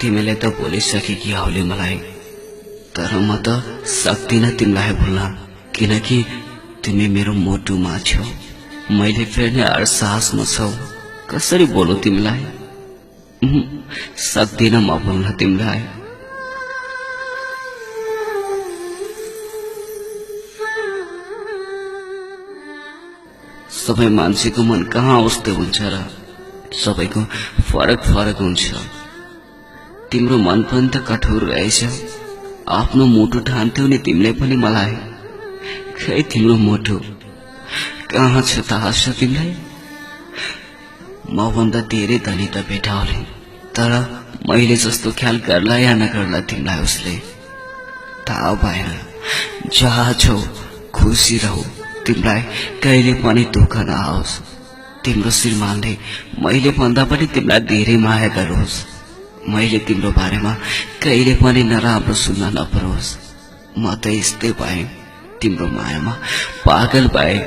तिमीले त बोलिसके कि हौले मलाई, तर म त सक्दिनँ तिमीलाई भुल्न, किनकि तिमी मेरो मोटुमा छौ। मैले फेर्ने अहसासमा छौ। कसरी बोलु तिमीलाई? सक्दिनँ म भुल्न तिमीलाई। सबै मान्छेको मन कहाँ उस्तै हुन्छ र? सबैको फरक फरक हुन्छ। तिम्रो मन पनि त कठोर रहेछ। आफ्नो मुटु ठान्थ्यौ नि तिमीले पनि मलाई। खै तिम्रो मुटु कहाँ छ थाहा छ तिमीलाई? मभन्दा धेरै धनी त भेटाउले, तर मैले जस्तो ख्याल गर्ला या नगर्ला तिमीलाई उसले थाहा भएन। जहाँ छौ खुसी रहौ, तिमीलाई कहिले पनि दुःख नआओस्। तिम्रो श्रीमानले मैले भन्दा पनि तिमीलाई धेरै माया गरोस्। मैले तिम्रो बारेमा कहिले पनि नराम्रो सुन्न नपरोस्। म त यस्तै भए, तिम्रो मायामा पागल भए।